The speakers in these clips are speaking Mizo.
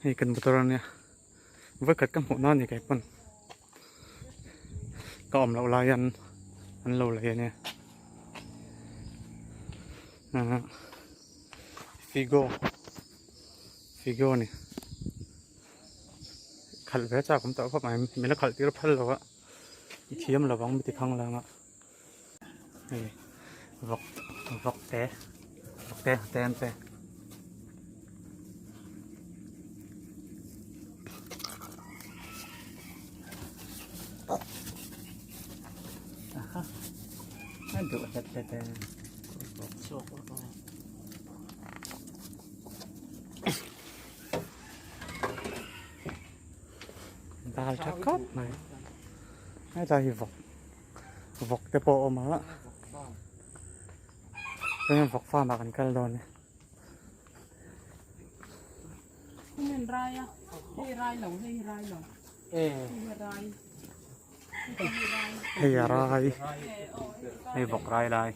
Hei kan motor ania vawikhat ka hmuh na ani kei pawn ka awm loh lai hian an lo lei ania ahh figo figo a ni khalh ve chak awm tawh khawp mai min la khalh tir phal lo a i thiam lo ang mi ti khang lang a hei vawk vawk te vawk te te an te. Aha a duh hlet hlet e. Dal tha khawp mai hetlai hi vawk vawk te pawh a awm a chuan vawk farm ah kan kal dawn e. Hei a rai hei vawk rai lai.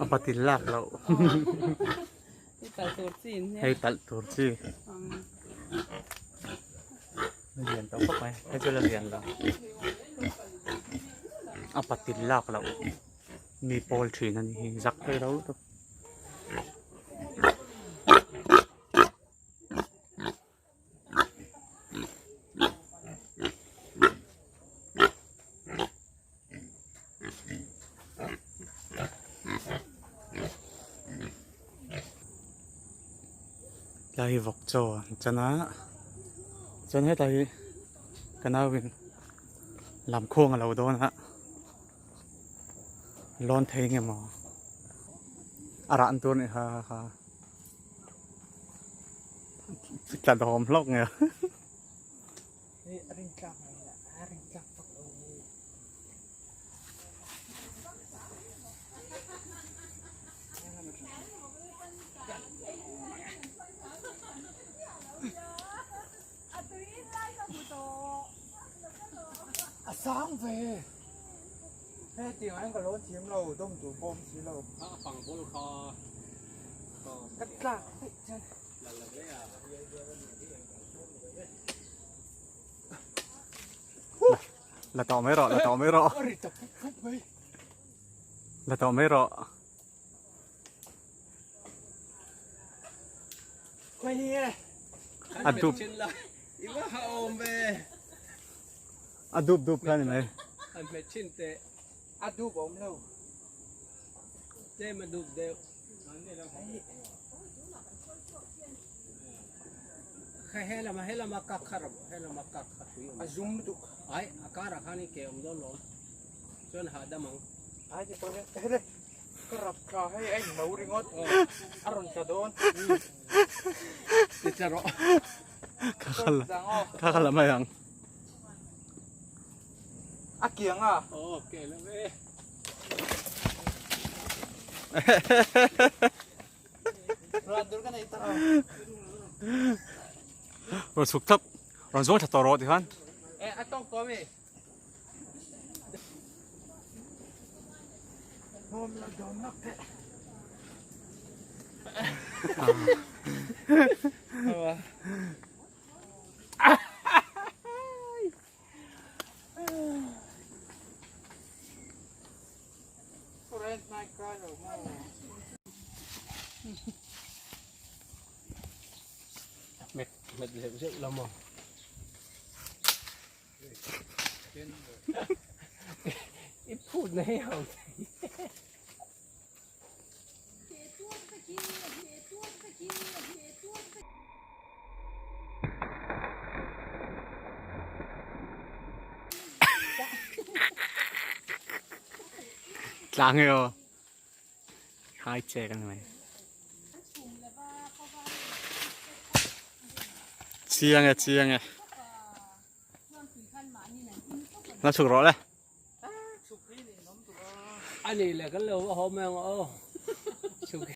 A patil lak loh hei talh tur chi a lian tawh khawp mai hei chu la lian lo a patil lak loh mi pawl thin a ni hi zak thei lo lutuk. Tlai hi vawk chaw an chan a chuan hetlai hi ka nau in lam khuang a lo dawn a lawn thei nge maw a rah an tur a nih kha kha. Tla dawm hlawk nge. A sang ve he tiang ah hian ka lo thiam lo dawm tur pawh awm si lo a pang bul kha ka tlak daih chuan La tawh mai rawh la tawh mai rawh a ri ta puk puk mai la tawh mai rawh A dup A dup dup kha ni mai. A dup awm lo. Tlem a dup deuh. He lama he lama kak kha rawh he lama kak kha tui awm. A zum lutuk. Ai a karah khan i ke awm dawn lo. Chuan hahdam ang. Ai ti pawh hian hele. Ka rap tha hei a inlo ringawt a rawn tla dawn. Ti tla rawh. Ka kal ka kal mai ang. A kiang a. Aw ke lo ve. Ran tur ka nei ta. Rawn chhuk thap rawn zuang thla tawh rawh tikhan. E a tawk tawh mi. Mệt mệt rượu rượu lắm rồi. I phut na hi ho Tlang e aw. Hai che kan mai. Chiang e chiang e. Na chhuk rawh le. Ani le kan lo va haw mai ang aw. Chhuk.